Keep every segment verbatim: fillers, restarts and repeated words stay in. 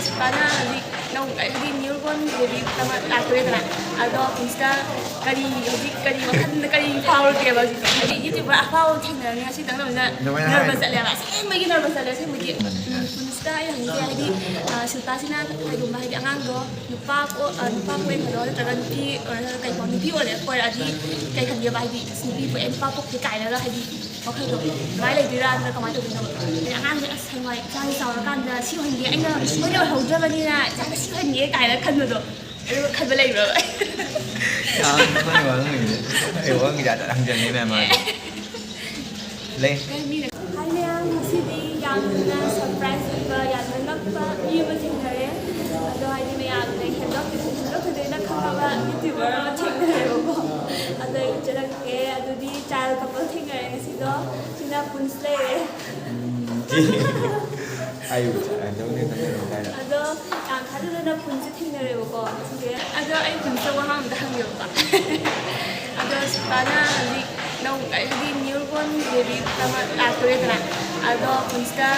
ꯁꯤꯜꯄꯥꯅ ꯍꯧꯖꯤꯛ ꯅꯧ-, ꯍꯥꯏꯗꯤ new Born baby ꯑꯃ ꯂꯥꯛꯇꯣꯔꯦꯗꯅ, ꯑꯗꯣ ꯄꯨꯟꯁꯤꯗ ꯀꯔꯤ, ꯍꯧꯖꯤꯛ ꯀꯔꯤ ꯋꯥꯈꯜꯗ ꯀꯔꯤ ꯐꯥꯎꯔꯒꯦꯕ ꯍꯧꯖꯤꯛ? ꯍꯥꯏꯗꯤ ꯌꯨꯇ꯭ꯌꯨꯕꯔ ꯑꯐꯥꯎꯕ ꯊꯦꯡꯅꯔꯅꯤ ꯉꯁꯤꯇꯪ ꯇꯧꯕꯅꯤꯅ ꯅꯨꯡꯉꯥꯏꯅ ꯅꯔꯚꯁ ꯍꯥꯏꯔꯣ꯫ ꯆꯠꯂꯦꯕ, ꯑꯁꯦꯡꯕꯒꯤ ꯅꯔꯚꯁ ꯆꯠꯂꯦ ꯑꯁꯦꯡꯕꯒꯤ꯫ ꯎꯝ, ꯎꯝ, ꯄꯨꯟꯁꯤꯗ ꯑꯩ ꯍꯪꯒꯦ, ꯍꯥꯏꯗꯤ, ꯑ, ꯁꯤꯜꯄꯥꯁꯤꯅ ꯀꯩꯒꯨꯝꯕ ꯍꯥꯏꯗꯤ ꯑꯉꯥꯡꯗꯣ ꯅꯨꯄꯥ ꯄꯣ-, ꯑ, ꯅꯨꯄꯥ ꯄꯣꯛꯑꯦ ꯈꯜꯂꯣ, ꯅꯠꯇ꯭ꯔꯒ ꯅꯨꯄꯤ ꯑꯣꯏꯔꯒ ꯀꯩꯅꯣ, ꯅꯨꯄꯤ ꯑꯣꯏꯔꯦ-, ꯑꯣꯏꯔꯛꯑꯗꯤ ꯀꯩ ꯈꯟꯒꯦꯕ? ꯍꯥꯏꯗꯤ, "ꯑꯁ, ꯅꯨꯄꯤ ꯄꯣꯛꯑꯦ, ꯅꯨꯄꯥ ꯄꯣꯛꯇꯦ" ꯀꯥꯏꯅꯒ ꯍꯥꯏꯗꯤ ꯋꯥꯈꯜꯗꯣ ꯑꯗꯨꯃꯥꯏꯅ ꯂꯩꯗꯣꯏꯔꯥ, ꯅꯠꯇ꯭ꯔꯒ ꯀꯃꯥꯏꯅ ꯇꯧꯗꯣꯏꯅꯣ? ꯍꯥꯏꯗꯤ ꯑꯉꯥꯡꯁꯦ, "ꯑꯁ, ꯍꯌꯦꯡꯋꯥꯏ ꯏꯆꯥꯁꯦ ꯆꯥꯎꯔꯀꯥꯟꯗ ꯁꯤ ꯑꯣꯏꯍꯟꯒꯦ, ꯑꯩꯅ ꯁꯣꯏꯅ ꯑꯣꯏꯍꯧꯗ꯭ꯔꯕꯅꯤꯅ ꯏꯆꯥꯗ ꯁꯤ ꯑꯣꯏꯍꯟꯒꯦ" ꯀꯥꯏꯅ ꯈꯟꯕꯗꯣ, ꯑꯗꯨꯒ ꯈꯟꯕ ꯂꯩꯕ꯭ꯔꯕ? ꯌꯥꯝ ꯈꯪꯉꯦ ꯋꯥꯍꯪꯒꯤꯗꯤ꯫ ꯑꯩ ꯋꯥꯍꯪꯒꯤ ꯖꯥꯠ ꯖꯥꯠ ꯍꯪꯖꯟꯅꯤꯡꯉꯥꯏ ꯃꯥꯜꯂꯦ꯫ ꯂꯩ꯫ ꯃꯤꯅ, ꯍꯥꯏ ꯃꯌꯥꯝ, ꯉꯁꯤꯗꯤ ꯌꯥꯝꯅ ꯁꯔꯄ꯭ꯔꯥꯏꯖ ꯑꯣꯏꯕ, ꯌꯥꯝꯅ ꯉꯛꯄ ꯃꯤ ꯑꯃ ꯊꯦꯡꯅꯔꯦ꯫ ꯑꯗꯣ ꯍꯥꯏꯗꯤ ꯃꯌꯥꯝꯅ ꯍꯦꯟꯗꯣꯛ-, ꯍꯦꯟꯗꯣꯛꯇꯗꯣꯏꯅ ꯈꯪꯉꯕ ꯌꯨꯇ꯭ꯌꯨꯕꯔ ꯑꯃ ꯊꯦꯡꯅꯔꯦꯕꯀꯣ꯫ ꯑꯗꯣ ꯑꯩ ꯎꯠꯆꯔꯛꯀꯦ꯫ ꯑꯗꯨꯗꯤ ꯆꯥꯏꯜ ꯀꯄꯜ ꯊꯦꯡꯅꯔꯦ ꯉꯁꯤꯗꯣ꯫ ꯁꯤꯅ ꯄꯨꯟꯁ ꯂꯩꯔꯦ꯫ ꯎꯝ, ꯑꯩ ꯎꯠꯆꯔꯛꯀꯦ꯫ ꯑꯗꯣ ꯌꯥꯝ ꯊꯥꯖꯗꯅ ꯄꯨꯟꯁ ꯊꯦꯡꯅꯔꯦꯕꯀꯣ ꯉꯁꯤꯁꯦ꯫ ꯑꯗꯣ ꯑꯩ ꯄꯨꯟꯁꯇ ꯋꯥꯍꯪ ꯑꯝꯇ ꯍꯪꯒꯦꯕꯀꯣ꯫ ꯑꯗꯣ ꯁꯤꯜꯄꯥꯅ ꯍꯧꯖꯤꯛ ꯅꯧ-, ꯍꯥꯏꯗꯤ ꯅ꯭ꯌꯨ ꯕꯣꯔꯟ ꯕꯦꯕꯤ ꯑꯃ ꯂꯥꯛꯇꯣꯔꯦꯗꯅ, ꯑꯗꯣ ꯄꯨꯟꯁꯤꯗ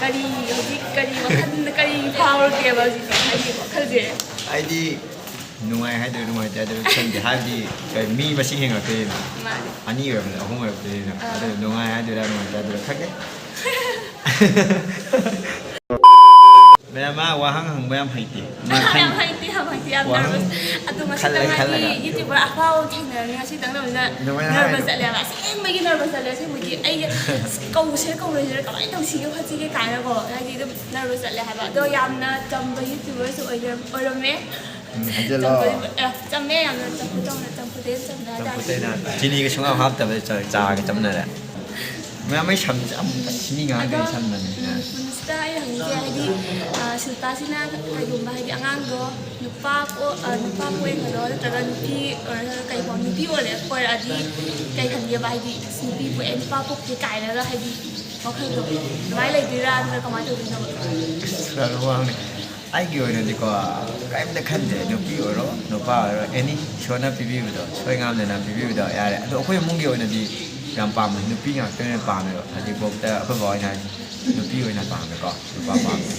ꯀꯔꯤ, ꯍꯧꯖꯤꯛ ꯀꯔꯤ ꯋꯥꯈꯜꯗ ꯀꯔꯤ ꯐꯥꯎꯔꯒꯦꯕ ꯍꯧꯖꯤꯛ? ꯍꯥꯏꯗꯤ ꯋꯥꯈꯜꯁꯦ꯫ ꯑꯩꯗꯤ ꯅꯨꯡꯉꯥꯏ ꯍꯥꯏꯗꯣꯏꯔꯥ ꯅꯨꯡꯉꯥꯏꯇꯦ ꯍꯥꯏꯗꯣꯏꯔꯥ ꯈꯪꯗꯦ꯫ ꯍꯥꯏꯕꯗꯤ ꯀꯩ, ꯃꯤ ꯃꯁꯤꯡ ꯍꯦꯟꯒꯠꯂꯛꯇꯣꯏꯅꯤꯅ꯫ ꯃꯥꯅꯦ꯫ ꯑꯅꯤ ꯑꯣꯏꯔꯕꯅꯤꯅ, ꯑꯍꯨꯝ ꯑꯣꯏꯔꯛꯇꯣꯏꯅꯤꯅ꯫ ꯑꯥ꯫ ꯑꯗꯨ ꯅꯨꯡꯉꯥꯏ ꯍꯥꯏꯗꯣꯏꯔꯥ ꯅꯨꯡꯉꯥꯏꯇꯦ ꯍꯥꯏꯗꯣꯏꯔꯥ ꯈꯪꯗꯦ꯫ ꯃꯦꯗꯥꯝ, ꯃꯥ ꯋꯥꯍꯪ ꯍꯪꯕ ꯌꯥꯝ ꯍꯩꯇꯦ꯫ ꯃꯥ ꯌꯥꯝ ꯈꯪ-, ꯍꯩꯇꯦ, ꯌꯥꯝ ꯍꯩꯇꯦ, ꯌꯥꯝ ꯋꯥꯍꯪ ꯅꯔꯚꯁ꯫ ꯑꯗꯣ ꯉꯁꯤꯗꯪ ꯈꯜꯂꯦ ꯍꯥꯏꯗꯤ ꯈꯜꯂꯒ꯫ ꯌꯨꯇ꯭ꯌꯨꯕꯔ ꯑꯐꯥꯎꯕ ꯊꯦꯡꯅꯔꯅꯤ ꯉꯁꯤꯗꯪ ꯇꯧꯕꯅꯤꯅ ꯑꯗꯨꯃꯥꯏꯅ ꯅꯔꯚꯁ ꯍꯥꯏꯅꯨ꯫ ꯆꯠꯂꯦꯕ꯫ ꯑꯁꯦꯡꯕꯒꯤ ꯅꯔꯚꯁ ꯆꯠꯂꯦ, ꯑꯁꯦꯡꯕꯒꯤ꯫ ꯑꯩꯁꯦ ꯀꯧꯁꯤꯔ ꯀꯧꯔꯣꯏꯁꯤꯔ, ꯀꯃꯥꯏꯅ ꯇꯧꯁꯤꯒꯦ ꯈꯣꯠꯁꯤꯒꯦ ꯀꯥꯏꯅꯀꯣ, ꯍꯥꯏꯗꯤ ꯑꯗꯨꯝ ꯅꯔꯚꯁ ꯆꯠꯂꯦ ꯍꯥꯏꯕ꯫ ꯑꯗꯣ ꯌꯥꯝꯅ ꯆꯝꯕ ꯌꯨꯇ꯭ꯌꯨꯕꯔꯁꯨ ꯑꯣꯏꯔꯝ-, ꯑꯣꯏꯔꯝꯃꯦ꯫ ꯎꯝ, ꯍꯥꯏꯖꯜꯂꯣ꯫ ꯆꯝꯕ-, ꯑꯦ, ꯆꯝꯃꯦ, ꯌꯥꯝꯅ ꯆꯝꯐꯨꯠ ꯇꯧꯅ, ꯆꯝꯐꯨꯠꯇꯩ ꯍꯦꯟꯅ ꯆꯝꯅ ꯍꯥꯏꯇꯥꯔꯦ꯫ ꯆꯝꯐꯨꯠꯇꯩꯅ ꯆꯤꯅꯤꯒ ꯁꯨꯡꯍꯥꯞ ꯍꯥꯞꯇꯕ ꯆꯥ-, ꯆꯥꯒ ꯆꯝꯅꯔꯦ꯫ ꯃꯌꯥꯝ ꯑꯩ ꯁꯝꯁꯦ ꯌꯥꯝ ꯃꯤ ꯉꯥꯡꯒꯅꯤ ꯑꯗꯣ, ꯁꯝꯅꯅꯦ꯫ ꯎꯝ, ꯄꯨꯟꯁꯤꯗ ꯑꯩ ꯍꯪꯅꯤꯡꯉꯤꯁꯦ ꯍꯥꯏꯗꯤ, ꯑ, ꯁꯤꯜꯄꯥꯁꯤꯅ ꯀꯩꯒꯨꯝꯕ ꯍꯥꯏꯗꯤ ꯑꯉꯥꯡꯗꯣ ꯅꯨꯄꯥ ꯄꯣ-, ꯑ, ꯅꯨꯄꯥ ꯄꯣꯛꯑꯦ ꯈꯜꯂꯣ, ꯅꯠꯇ꯭ꯔꯒ ꯅꯨꯄꯤ ꯑꯣꯏꯔꯒ ꯀꯩꯅꯣ, ꯅꯨꯄꯤ ꯑꯣꯏꯔꯦ, ꯑꯣꯏꯔꯛꯑꯗꯤ ꯀꯩ ꯈꯟꯒꯦꯕ? ꯍꯥꯏꯗꯤ, "ꯑꯁ, ꯅꯨꯄꯤ ꯄꯣꯛꯑꯦ, ꯅꯨꯄꯥ ꯄꯣꯛꯇꯦ" ꯀꯥꯏꯅꯒ ꯍꯥꯏꯗꯤ ꯋꯥꯈꯜꯗꯣ ꯑꯗꯨꯃꯥꯏꯅ ꯂꯩꯗꯣꯏꯔꯥ, ꯅꯠꯇ꯭ꯔꯒ ꯀꯃꯥꯏꯅ ꯇꯧꯗꯣꯏꯅꯣ? ꯑꯁ, ꯌꯥꯝ ꯋꯥꯡꯅꯦ꯫ ꯑꯩꯒꯤ ꯑꯣꯏꯅꯗꯤꯀꯣ, ꯀꯔꯤꯝꯇ ꯈꯟꯗꯦ꯫ ꯅꯨꯄꯤ ꯑꯣꯏꯔꯣ, ꯅꯨꯄꯥ ꯑꯣꯏꯔꯣ, ꯑꯦꯅꯤ, ꯏꯁꯣꯔꯅ ꯄꯤꯕꯤꯕꯗꯣ, ꯁꯣꯏ ꯉꯥꯝꯗꯅ ꯄꯤꯕꯤꯕꯗꯣ ꯌꯥꯔꯦ꯫ ꯑꯗꯣ ꯑꯩꯈꯣꯏ ꯏꯃꯨꯡꯒꯤ ꯑꯣꯏꯅꯗꯤ ꯌꯥꯝ ꯄꯥꯝꯃꯦ, ꯅꯨꯄꯤ ꯉꯥꯛꯇ ꯑꯣꯏꯅ ꯄꯥꯝꯃꯦꯕ꯫ ꯍꯧꯖꯤꯛꯐꯥꯎꯗ ꯑꯩꯈꯣꯏ ꯕꯥ ꯍꯣꯏꯅ ꯍꯥꯏ, "ꯅꯨꯄꯤ ꯑꯣꯏꯅ ꯄꯥꯝꯃꯦꯀꯣ, ꯅꯨꯄꯥ ꯄꯥꯝꯃꯦ"꯫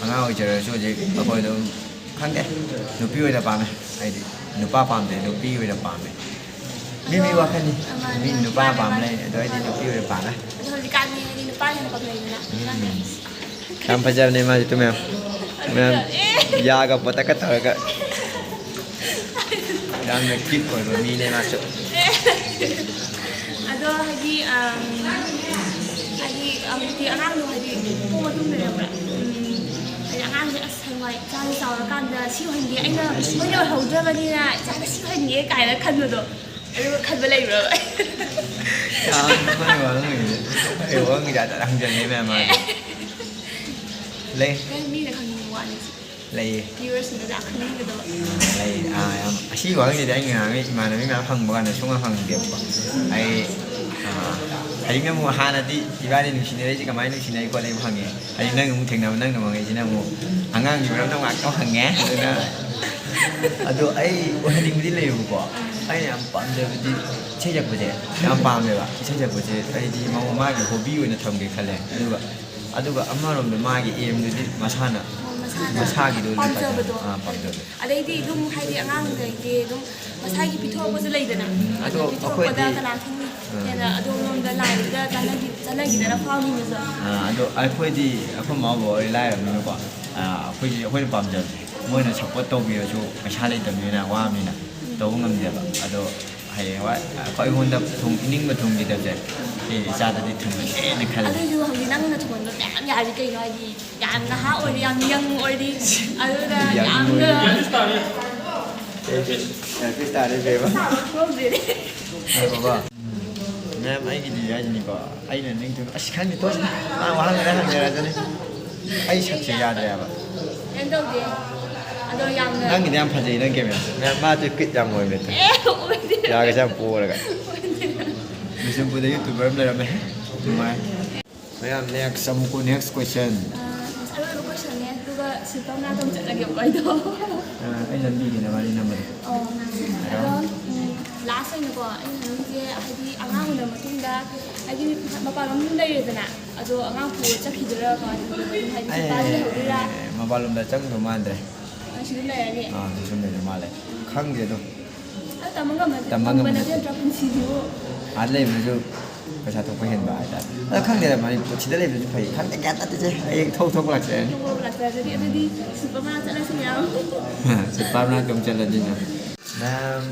ꯑꯉꯥꯡ ꯑꯉꯥꯡ ꯑꯣꯏꯖꯔꯁꯨ ꯍꯧꯖꯤꯛ ꯑꯩꯈꯣꯏ ꯑꯗꯨꯝ ꯈꯪꯗꯦ, ꯅꯨꯄꯤ ꯑꯣꯏꯅ ꯄꯥꯝꯃꯦ꯫ ꯑꯩꯗꯤ ꯅꯨꯄꯥ ꯄꯥꯝꯗꯦ, ꯅꯨꯄꯤ ꯑꯣꯏꯅ ꯄꯥꯝꯃꯦ꯫ ꯃꯤ ꯃꯤ ꯋꯥꯈꯜꯅꯤ꯫ ꯃꯤ ꯅꯨꯄꯥ ꯄꯥꯝ ꯂꯩ, ꯑꯗꯣ ꯑꯩꯗꯤ ꯅꯨꯄꯤ ꯑꯣꯏꯅ ꯄꯥꯝꯃꯦ꯫ ꯑꯗꯣ ꯍꯧꯖꯤꯛꯀꯥꯟꯗꯤ ꯍꯥꯏꯗꯤ ꯅꯨꯄꯥ ꯍꯦꯟꯅ ꯄꯥꯝꯅꯩꯗꯅ꯫ ꯎꯝ꯫ ꯌꯥꯝ ꯐꯖꯕꯅꯦ ꯃꯥꯁꯦ ꯇꯨ ꯃꯌꯥꯝ꯫ ꯃꯌꯥꯝ ꯌꯥꯒ ꯄꯣꯠꯇꯛꯀ ꯇꯧꯔꯒ꯫ ꯌꯥꯝꯅ ꯀ꯭ꯌꯨꯠ ꯑꯣꯏꯕ ꯃꯤꯅꯦ ꯃꯥꯁꯨ꯫ ꯑꯗꯣ ꯍꯥꯏꯗꯤ, ꯑꯝ, ꯍꯥꯏꯗꯤ ꯍꯧꯖꯤꯛꯇꯤ ꯑꯉꯥꯡꯗꯣ ꯍꯥꯏꯗꯤ ꯄꯣꯛꯄ ꯃꯇꯨꯡꯗꯅꯦꯕ, ꯎꯝ, ꯍꯥꯏꯗꯤ ꯑꯉꯥꯡꯁꯦ ꯑꯁ ꯍꯌꯦꯡꯋꯥꯏ ꯏꯆꯥꯁꯦ ꯆꯥꯎꯔꯀꯥꯟꯗ ꯁꯤ ꯑꯣꯏꯍꯟꯒꯦ, ꯑꯩꯅ ꯃꯣꯏꯅ ꯑꯣꯏꯍꯧꯗ꯭ꯔꯕꯅꯤꯅ ꯏꯆꯥꯗ ꯁꯤ ꯑꯣꯏꯍꯟꯒꯦ ꯀꯥꯏꯅ ꯈꯟꯕꯗꯣ, ꯑꯗꯨꯒ ꯈꯟꯕ ꯂꯩꯕ꯭ꯔꯕ? ꯌꯥꯝ ꯅꯣꯛꯅꯤꯡꯕ ꯋꯥꯍꯪꯅꯤꯅꯦ꯫ ꯑꯩ ꯋꯥꯍꯪ ꯖꯥꯠ ꯖꯥꯠ ꯍꯪꯖꯜꯂꯦ ꯃꯌꯥꯝ ꯃꯥꯁꯦ꯫ ꯂꯩ꯫ ꯃꯤꯅ ꯈꯪꯅꯤꯡꯕ ꯋꯥꯅꯤ꯫ ꯂꯩꯌꯦ꯫ Viewers ꯁꯤꯡꯅꯁꯨ ꯌꯥꯝ ꯈꯪꯅꯤꯡꯒꯗꯕ꯫ ꯂꯩ, ꯑꯥ, ꯌꯥꯝ ꯑꯁꯤꯒꯤ ꯋꯥꯍꯪꯁꯤꯗꯤ ꯑꯩ ꯉꯥꯡꯉꯤ ꯏꯃꯥꯟꯅꯕꯤ ꯃꯌꯥꯝ ꯍꯪꯕ ꯀꯥꯟꯗ ꯁꯨꯡꯍꯪ ꯍꯪꯗꯦꯕꯀꯣ꯫ ꯑꯩ, ꯑꯥ, ꯍꯧꯖꯤꯛꯅ ꯑꯃꯨꯛ ꯍꯥꯟꯅꯗꯤ ꯏꯕꯥꯅꯤ ꯅꯨꯡꯁꯤꯅꯔꯛꯏꯁꯦ ꯀꯃꯥꯏꯅ ꯅꯨꯡꯁꯤꯅꯔꯤ ꯈꯣꯠꯂꯤ ꯑꯃꯨꯛ ꯍꯪꯉꯦ꯫ ꯍꯧꯖꯤꯛ ꯅꯪ ꯑꯃꯨꯛ ꯊꯦꯡꯅꯕ ꯅꯪꯅ ꯑꯃꯨꯛ ꯍꯪꯉꯛꯏꯁꯤꯅ ꯑꯃꯨꯛ ꯑꯉꯥꯡꯒꯤ ꯃꯔꯝꯗ ꯑꯃꯨꯛ ꯉꯥꯛꯇꯪ ꯍꯪꯉꯦ꯫ ꯑꯗꯨꯅ ꯑꯗꯣ ꯑꯩ ꯑꯣꯏꯍꯟꯅꯤꯡꯕꯗꯤ ꯂꯩꯌꯦꯕꯀꯣ꯫ ꯑꯩꯅ ꯌꯥꯝ ꯄꯥꯝꯖꯕꯗꯤ ꯏꯁꯩ ꯁꯛꯄꯁꯦ ꯌꯥꯝ ꯄꯥꯝꯃꯦꯕ꯫ ꯏꯁꯩ ꯁꯛꯄꯁꯦ ꯑꯩꯗꯤ ꯃꯉꯣꯟ ꯃꯥꯒꯤ hobby ꯑꯣꯏꯅ ꯊꯝꯒꯦ ꯈꯜꯂꯦ꯫ ꯑꯗꯨꯒ ꯑꯗꯨꯒ ꯑꯃꯔꯣꯝꯗ ꯃꯥꯒꯤ aim ꯗꯨꯗꯤ ꯃꯁꯥꯅ ꯃꯁꯥꯅ ꯃꯁꯥꯒꯤꯗꯣ ꯑꯗꯨꯝ ꯄꯥꯝꯖꯕꯗꯣ꯫ ꯑꯥ, ꯄꯥꯝꯖꯕꯗꯣ꯫ ꯑꯗꯩꯗꯤ ꯑꯗꯨꯝ ꯍꯥꯏꯗꯤ ꯑꯉꯥꯡꯗꯩꯗꯤ ꯑꯗꯨꯝ ꯃꯁꯥꯒꯤ ꯄꯤꯊꯣꯔꯛꯄꯁꯨ ꯂꯩꯗꯅ꯫ ꯎꯝ, ꯑꯗꯣ ꯑꯗꯣ ꯄꯤꯊꯣꯔꯛꯄꯗ ꯑꯩꯈꯣꯏꯗꯤ ꯀꯅꯥ ꯈꯪꯅꯤ? ꯑꯥ꯫ ꯍꯦꯟꯅ ꯑꯗꯣꯝꯂꯣꯝꯗ ꯂꯥꯏꯟꯗꯨꯗ ꯆꯠꯅꯈꯤ-, ꯆꯠꯅꯈꯤꯗꯅ ꯐꯥꯎꯈꯤꯕꯁꯨ꯫ ꯑꯥ, ꯑꯗꯣ ꯑꯩꯈꯣꯏꯗꯤ ꯑꯩꯈꯣꯏ ꯃꯥ ꯕꯕꯥ ꯍꯣꯏ ꯂꯥꯏꯔꯕꯅꯤꯅꯀꯣ, ꯑꯥ, ꯑꯩꯈꯣꯏꯗꯤ ꯑꯩꯈꯣꯏꯅ ꯄꯥꯝꯖꯕꯁꯦ ꯃꯣꯏꯅ support ꯇꯧꯕꯤꯔꯁꯨ ꯄꯩꯁꯥ ꯂꯩꯇꯕꯅꯤꯅ ꯋꯥꯕꯅꯤꯅ ꯎꯝ꯫ ꯇꯧꯕ ꯉꯝꯗꯦꯕ꯫ ꯑꯗꯣ ꯍꯌꯦꯡꯋꯥꯏ ꯑꯩꯈꯣꯏ ꯑꯩꯉꯣꯟꯗ ꯊꯨꯡ-, ꯏꯅꯤꯡꯕ ꯊꯨꯡꯈꯤꯗꯕꯁꯦ ꯁꯤ ꯏꯆꯥꯗꯗꯤ ꯊꯨꯡꯍꯟꯒꯦꯅ ꯈꯜꯂꯤ꯫ ꯑꯗꯨꯏꯁꯨ ꯍꯧꯖꯤꯛ ꯅꯪꯅ ꯊꯨꯡꯍꯟꯕ ꯃꯌꯥꯝ ꯌꯥꯔꯤ ꯀꯩꯅꯣ ꯍꯥꯏꯗꯤ ꯌꯥꯝ ꯅꯍꯥ ꯑꯣꯏꯔꯤ, ꯌꯥꯝ young ꯑꯣꯏꯔꯤ, ꯑꯗꯨꯅ ꯌꯥꯝ ꯌꯥꯝꯅ ꯑꯣꯏꯔꯤ꯫ ꯑꯦ, ꯑꯦ, ꯇꯥꯔꯦ, ꯕꯦꯕ꯫ ꯁꯥꯕ ꯊꯣꯛꯇ꯭ꯔꯦꯅꯦ꯫ ꯉꯥꯏꯈꯣꯀꯣ꯫ ꯃꯦꯝ, ꯑꯩꯒꯤꯗꯤ ꯍꯥꯏꯁꯤꯅꯤꯀꯣ, ꯑꯩꯅ ꯅꯤꯡꯊꯤꯅ, ꯑꯁ, ꯈꯪꯗꯦ, ꯇꯣꯛꯑꯁꯤ꯫ ꯃꯥ ꯋꯥꯍꯪ ꯈꯔ ꯍꯪꯖꯔꯛꯑꯁꯅꯤ꯫ ꯑꯩ ꯁꯛꯁꯦ ꯌꯥꯗ꯭ꯔꯦꯕ꯫ ꯀꯩꯝ ꯇꯧꯗꯦ꯫ ꯑꯗꯣ ꯌꯥꯝꯅ ꯅꯪꯒꯤꯗꯤ ꯌꯥꯝ ꯐꯖꯩ, ꯅꯪ camera꯫ ꯃꯦꯝ, ꯃꯥꯁꯦ ꯀ꯭ꯌꯨꯠ ꯌꯥꯝ ꯑꯣꯏꯕꯅꯦ꯫ ꯑꯦ, ꯑꯣꯏꯗꯦ꯫ ꯌꯥꯒꯁꯦ ꯌꯥꯝ ꯄꯣꯔꯒ꯫ ꯑꯣꯏꯗꯦ꯫ ꯕꯤꯁꯅꯨꯄꯨꯔꯗ YouTuber ꯑꯃ ꯂꯩꯔꯝꯃꯦ꯫ ꯅꯨꯡꯉꯥꯏ꯫ ꯃꯌꯥꯝ, next ꯑꯃꯨꯛꯀꯣ, next question꯫ ꯑ, ꯑꯔꯣꯏꯕ question ꯅꯦ, ꯑꯗꯨꯒ ꯁꯤꯜꯄꯝ ꯅꯥꯛꯇ ꯑꯃꯨꯛ ꯆꯠꯂꯒꯦꯕꯀꯣ ꯑꯩꯗꯣ꯫ ꯑ, ꯑꯩ ꯅꯝꯕꯤꯒꯦ ꯅꯕꯥꯅꯤ ꯅꯝꯕꯗꯣ꯫ ꯑꯣ, ꯑꯗꯣ, ꯎꯝ, last ꯑꯣꯏꯅꯀꯣ, ꯑꯩꯅ ꯍꯥꯏꯅꯤꯡꯉꯤꯁꯦ, ꯍꯥꯏꯗꯤ, ꯑꯉꯥꯡ ꯎꯅꯔ ꯃꯇꯨꯡꯗ, ꯍꯥꯏꯗꯤ, ꯃꯄꯥꯟ ꯂꯝꯗ ꯂꯩꯔꯦꯗꯅ, ꯑꯗꯣ ꯑꯉꯥꯡ ꯄꯨꯔ ꯆꯠꯈꯤꯗꯣꯏꯔꯥ, ꯀꯃꯥꯏꯅ ꯇꯧꯗꯣꯏꯅꯣ? ꯍꯥꯏꯗꯤ, ꯁꯤꯜꯄꯥꯗꯤ ꯑꯦ, ꯂꯩꯍꯧꯗꯣꯏꯔꯥ? ꯃꯄꯥꯟꯂꯣꯝꯗ ꯆꯪꯗꯧ ꯃꯥꯟꯗ꯭ꯔꯦ꯫ ꯁꯤꯗ ꯂꯩꯔꯅꯤ꯫ ꯑꯥ, ꯑꯗꯨ ꯁꯨꯝ ꯂꯩꯗꯧ ꯃꯥꯜꯂꯦ꯫ ꯈꯪꯗꯦ ꯑꯗꯨꯝ꯫ ꯑꯗꯨ ꯇꯝꯕ ꯉꯝꯕ ꯅꯠꯇꯦ꯫ ꯇꯝꯕ ꯇꯝꯕ ꯉꯝꯕ ꯅꯠꯇꯦ ꯅꯠꯇꯦ꯫ ꯅꯠꯇ꯭ꯔꯥ ꯄꯨꯟꯁꯤꯁꯤꯕꯨ꯫ ꯑꯥꯗ ꯂꯩꯕꯗꯨꯁꯨ ꯄꯩꯁꯥ ꯊꯣꯛꯄ ꯍꯦꯟꯕ ꯍꯥꯏꯇꯥꯔꯦ꯫ ꯑꯗꯣ ꯈꯪꯗꯦꯗ, ꯃꯅꯤꯄꯨꯔ ꯁꯤꯗ ꯂꯩꯕꯗꯨꯁꯨ ꯐꯩ꯫ ꯈꯪꯗꯦ, ꯒ꯭ꯌꯥꯟ ꯇꯥꯗꯦꯁꯦ꯫ ꯍꯌꯦꯡ ꯊꯣꯛ ꯊꯣꯛ ꯂꯥꯛꯆꯔꯅꯤ꯫ ꯊꯣꯛ ꯂꯥꯛꯆꯔꯗꯤ ꯑꯗꯨꯗꯤ ꯁꯤꯜꯄꯥ ꯃꯅꯥꯛ ꯆꯠꯂꯁꯤ ꯃꯌꯥꯝ꯫ ꯁꯤꯜꯄꯥ ꯃꯅꯥꯛꯇ ꯑꯃꯨꯛ ꯆꯠꯂꯗꯤ ꯃꯌꯥꯝ꯫ ꯃꯌꯥꯝ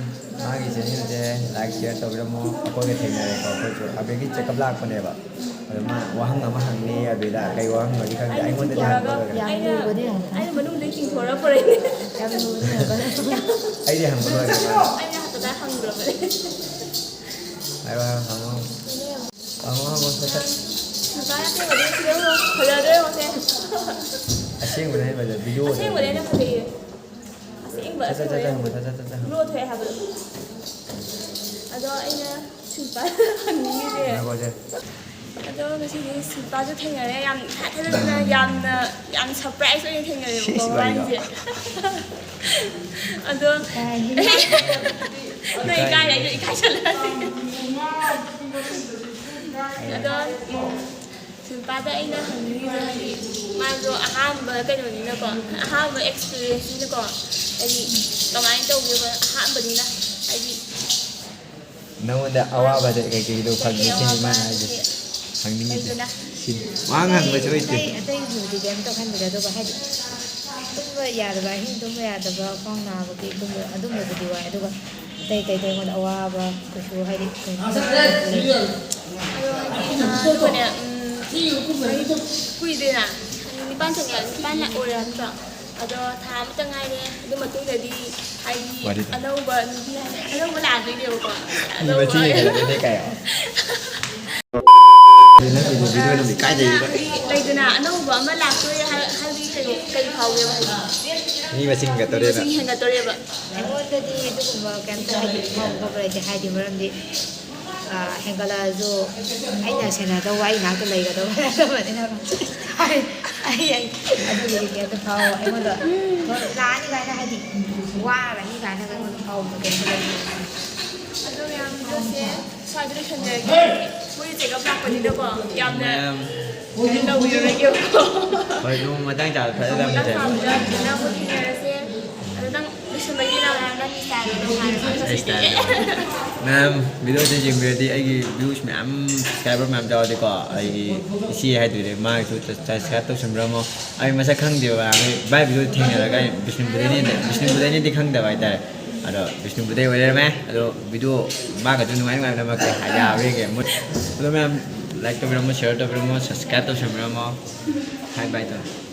ꯃꯥꯒꯤ ꯆꯦꯅꯦꯜꯁꯦ like, share ꯇꯧꯕꯤꯔꯝꯃꯣ꯫ ꯑꯩꯈꯣꯏꯒ ꯊꯦꯡꯅꯔꯦꯀꯣ꯫ ꯑꯩꯈꯣꯏꯁꯨ ꯑꯕꯦꯒꯤ checkup ꯂꯥꯛꯄꯅꯦꯕ꯫ ꯑꯗꯣ ꯃꯥ ꯋꯥꯍꯪ ꯑꯃ ꯍꯪꯅꯤ ꯑꯕꯦꯗ꯫ ꯀꯩ ꯋꯥꯍꯪꯅꯣꯗꯤ ꯈꯪꯗꯦ꯫ ꯑꯩꯉꯣꯟꯗꯗꯤ ꯍꯪꯕ ꯂꯣꯏꯈ꯭ꯔꯦ꯫ ꯌꯥꯝ ꯂꯨꯕꯗꯤ ꯍꯪꯉꯛꯀꯅꯨ꯫ ꯑꯩꯅ ꯃꯅꯨꯡꯗꯩ ꯆꯤꯡꯊꯣꯔꯛꯄ꯭ꯔꯦ꯫ ꯌꯥꯝ ꯂꯨꯕꯗꯤ ꯍꯪꯉꯛꯀꯅꯨ꯫ ꯑꯩꯗꯤ ꯍꯪꯕ ꯂꯣꯏꯈ꯭ꯔꯦ ꯃꯥ꯫ ꯑꯩꯅ ꯍꯪꯒꯗ꯭ꯔꯥ ꯍꯪꯗ꯭ꯔꯕꯅꯦ꯫ ꯍꯥꯏꯔꯣ, ꯍꯥꯏꯔꯣ, ꯍꯪꯉꯣ꯫ ꯍꯪꯉꯣ, ꯍꯪꯉꯣ, ꯁꯠ, ꯁꯠ꯫ ꯁꯤꯜꯄꯥ ꯅꯠꯇꯦꯕ, ꯑꯗꯨ ꯁꯤꯗ ꯌꯦꯡꯉꯣ꯫ ꯐꯖꯗ꯭ꯔꯣ ꯌꯦꯡꯉꯣꯁꯦ꯫ ꯑꯁꯦꯡꯕꯅꯦ ꯍꯥꯏꯕꯗ video ꯑꯣꯏꯅ ꯑꯁꯦꯡꯕꯗꯤ ꯑꯩꯅ ꯐꯖꯩꯌꯦ꯫ ꯑꯁꯦꯡꯕ ꯁꯠ, ꯁꯠ, ꯁꯠ, ꯁꯠ, ꯑꯁꯦꯡꯕ ꯍꯪꯉꯣ, ꯁꯠ, ꯁꯠ, ꯁꯠ, ꯁꯠ, ꯍꯪꯉꯣ꯫ ꯂꯣ ꯊꯣꯛꯑꯦ ꯍꯥꯏꯕꯗꯣ꯫ ꯑꯗꯣ ꯑꯩꯅ ꯁꯤꯜꯄꯥ ꯍꯪꯅꯤꯡꯉꯤꯁꯦ꯫ ꯉꯥꯏꯈꯣꯁꯦ꯫ ꯑꯗꯣ ꯉꯁꯤꯗꯤ ꯁꯤꯜꯄꯥꯁꯨ ꯊꯦꯡꯅꯔꯦ꯫ ꯌꯥꯝ ꯏꯊꯥ ꯊꯥꯖꯗꯅ, ꯌꯥꯝꯅ, ꯌꯥꯝ surprise ꯑꯣꯏꯅ ꯊꯦꯡꯅꯔꯦꯕꯀꯣ ꯁꯤꯁ, ꯋꯥꯔꯤꯗꯣ꯫ ꯃꯕꯥꯅꯤꯁꯦ꯫ ꯑꯗꯣ ꯅꯣꯏ ꯏꯀꯥꯏ, ꯑꯩꯁꯨ ꯏꯀꯥꯏꯁꯜꯂꯛꯑꯦ꯫ ꯑꯗꯣ ꯎꯝ, ꯁꯤꯜꯄꯥꯗ ꯑꯩꯅ ꯍꯪꯅꯤꯡꯉꯤꯁꯦ, ꯍꯥꯏꯗꯤ ꯃꯥꯁꯨ ꯑꯍꯥꯟꯕ ꯀꯩꯅꯣꯅꯤꯅꯀꯣ, ꯑꯍꯥꯟꯕ experience ꯅꯤꯅꯀꯣ, ꯍꯥꯏꯗꯤ ꯀꯃꯥꯏꯅ ꯇꯧꯒꯦꯕ, ꯑꯍꯥꯟꯕꯅꯤꯅ, ꯍꯥꯏꯗꯤ ꯅꯉꯣꯟꯗ ꯑꯋꯥꯕꯁꯦ ꯀꯩꯀꯩꯗꯣ ꯐꯪꯒꯦ ꯁꯤꯅꯤ ꯃꯥꯅ ꯍꯥꯏꯁꯦ꯫ ꯍꯪꯅꯤꯡꯉꯤꯁꯦ꯫ ꯂꯩꯗꯅ꯫ ꯁꯤꯅꯤ꯫ ꯋꯥ ꯉꯥꯡꯕꯁꯨ ꯍꯩꯇꯦ꯫ ꯑꯇꯩ ꯑꯇꯩꯕꯨꯗꯤ ꯀꯩꯝꯇ ꯈꯟꯗꯦꯗ, ꯑꯗꯨꯒ ꯍꯥꯏꯗꯤ ꯇꯨꯝꯕ ꯌꯥꯗꯕ, ꯑꯍꯤꯡ ꯇꯨꯝꯕ ꯌꯥꯗꯕ, ꯈ꯭ꯋꯥꯡ ꯅꯥꯕꯒꯤ ꯑꯗꯨꯝꯕ, ꯑꯗꯨꯝꯕꯗꯨꯗꯤ ꯋꯥꯏ꯫ ꯑꯗꯨꯒ ꯑꯇꯩ ꯑꯇꯩꯗꯤ ꯑꯩꯉꯣꯟꯗ ꯑꯋꯥꯕ ꯀꯩꯁꯨ ꯍꯥꯏꯗꯤ ꯀꯩꯅꯣ ꯑꯗꯣ ꯍꯥꯏꯗꯤ, ꯑ, ꯑꯗꯨꯒꯅꯦ, ꯎꯝ, ꯀꯨꯏꯗꯦꯅ, ꯍꯥꯏꯗꯤ ꯅꯤꯄꯥꯟ ꯆꯪꯉꯛꯑꯦ, ꯅꯤꯄꯥꯟ ꯂꯥꯛ ꯑꯣꯏꯔꯦ ꯅꯠꯇ꯭ꯔꯣ? ꯑꯗꯣ ꯊꯥ ꯑꯃꯇ ꯉꯥꯏꯔꯦ꯫ ꯑꯗꯨ ꯃꯇꯨꯡꯗꯗꯤ ꯍꯥꯏꯗꯤ ꯋꯥꯔꯤꯗꯣ꯫ ꯑꯅꯧꯕ ꯅꯨꯄꯤ ꯍꯥꯏ-, ꯑꯅꯧꯕ ꯂꯥꯛꯑꯗꯣꯏꯅꯦꯕꯀꯣ꯫ ꯃꯤ ꯃꯊꯤ ꯌꯦꯡꯉꯒꯗꯤ ꯀꯥꯏ꯫ ꯅꯪꯒꯤꯗꯣ video ꯅꯝꯃꯤ ꯀꯥꯏꯗꯩ? ꯍꯥꯏꯗꯤ ꯂꯩꯗꯅ, ꯑꯅꯧꯕ ꯑꯃ ꯂꯥꯛꯇꯣꯏ ꯍꯥꯏ-, ꯍꯥꯏꯗꯤ ꯀꯩꯅꯣ, ꯀꯩ ꯐꯥꯎꯒꯦꯕ ꯍꯥꯏꯗꯤ? ꯃꯤ ꯃꯁꯤꯡ ꯍꯦꯟꯒꯠꯇꯣꯔꯦꯅ꯫ ꯃꯁꯤꯡ ꯍꯦꯟꯒꯠꯇꯣꯔꯦꯕ꯫ ꯑꯩꯉꯣꯟꯗꯗꯤ ꯑꯗꯨꯒꯨꯝꯕ ꯀꯩꯝꯇ ꯍꯥꯏꯗꯤ ꯐꯥꯎꯕ ꯈꯣꯠꯄ ꯂꯩꯇꯦ꯫ ꯍꯥꯏꯗꯤ ꯃꯔꯝꯗꯤ, ꯑ, ꯍꯦꯟꯒꯠꯂꯛꯑꯁꯨ ꯑꯩꯅ ꯁꯦꯟꯅꯗꯧꯕ, ꯑꯩ ꯅꯥꯛꯇ ꯂꯩꯒꯗꯧꯕ ꯅꯠꯇꯕꯅꯤꯅ꯫ ꯑꯩ, ꯑꯩ, ꯑꯩ ꯑꯗꯨꯒꯤꯗꯤ ꯀꯩꯝꯇ ꯐꯥꯎ-, ꯑꯩꯉꯣꯟꯗ ꯂꯥꯛꯑꯅꯤ ꯀꯥꯏꯅ ꯍꯥꯏꯗꯤ ꯋꯥꯔꯅꯤ ꯀꯥꯏꯅ ꯑꯩꯉꯣꯟꯗ ꯐꯥꯎꯕ ꯀꯩꯝꯇ ꯂꯩꯇꯦ꯫ ꯑꯗꯣ ꯃꯌꯥꯝ videoꯁꯦ ꯁ꯭ꯋꯥꯏꯗ ꯂꯣꯏꯁꯟꯖꯔꯒꯦ꯫ ꯃꯣꯏ check up ꯂꯥꯛꯄꯅꯤꯅꯀꯣ, ꯌꯥꯝꯅ ꯃꯌꯥꯝ ꯀꯩꯅꯣ ꯇꯧꯕꯤꯔꯔꯣꯏꯒꯦꯕꯀꯣ꯫ ꯍꯣꯏ, ꯅꯣꯡꯃ ꯃꯇꯥꯡ ꯆꯥꯕꯗ ꯐꯖꯅ ꯑꯃꯨꯛ ꯆꯠꯂꯁꯤ꯫ ꯃꯊꯪ ꯊꯦꯡꯅꯔꯁꯦ꯫ ꯑꯗꯨ ꯅꯪ ꯂꯣꯏꯁꯟꯕꯒꯤ ꯅꯪ ꯃꯌꯥꯝ ꯅꯪꯒꯤ ꯁ꯭ꯇꯥꯏꯜꯗꯣ ꯑꯗꯨꯝ ꯍꯥꯏꯔꯣ꯫ ꯑꯩ ꯁ꯭ꯇꯥꯏꯜꯗꯣ꯫ ꯃꯌꯥꯝ ꯚꯤꯗꯤꯑꯣꯁꯦ ꯌꯦꯡꯕꯤꯔꯗꯤ ꯑꯩꯒꯤ ꯚ꯭ꯌꯨꯁ ꯃꯌꯥꯝ, ꯁꯕꯁꯀ꯭ꯔꯥꯏꯕꯔ ꯃꯌꯥꯝ ꯌꯥꯎꯔꯗꯤꯀꯣ, ꯑꯩꯒꯤ ꯏꯆꯦ ꯍꯥꯏꯗꯣꯏꯔꯦ, ꯃꯥꯒꯤꯁꯨ ꯁꯕꯁꯀ꯭ꯔꯥꯏꯕ ꯇꯧꯁꯟꯕꯤꯔꯝꯃꯣ꯫ ꯑꯩ ꯃꯁꯛ ꯈꯪꯗꯦꯕ, ꯃꯥ ꯚꯤꯗꯤꯑꯣ ꯊꯦꯡꯅꯔꯒ ꯑꯩ ꯕꯤꯁꯅꯨꯄꯨꯔꯗꯩꯅꯦ, ꯕꯤꯁꯅꯨꯄꯨꯔꯗꯩꯅꯦꯗꯤ ꯈꯪꯗꯕ ꯍꯥꯏꯇꯥꯔꯦ꯫ ꯑꯗꯣ ꯕꯤꯁꯅꯨꯄꯨꯔꯗꯩ ꯑꯣꯏ ꯂꯩꯔꯝꯃꯦ꯫ ꯑꯗꯣ ꯚꯤꯗꯤꯑꯣ ꯃꯥꯒꯁꯨ ꯅꯨꯡꯉꯥꯏ ꯅꯨꯡꯉꯥꯏꯕ ꯅꯝꯃꯛꯀꯦ꯫ ꯌꯥꯕ꯭ꯔꯥ ꯌꯦꯡꯒꯦ꯫ ꯑꯗꯣ ꯃꯌꯥꯝ ꯂꯥꯏꯛ ꯇꯧꯕꯤꯔꯝꯃꯣ, ꯁꯤꯌꯔ ꯇꯧꯕꯤꯔꯝꯃꯣ, ꯁꯕꯁꯀ꯭ꯔꯥꯏꯕ ꯇꯧꯁꯟꯕꯤꯔꯝꯃꯣ꯫ ꯍꯥꯏ ꯕꯥꯏ ꯇꯧ꯫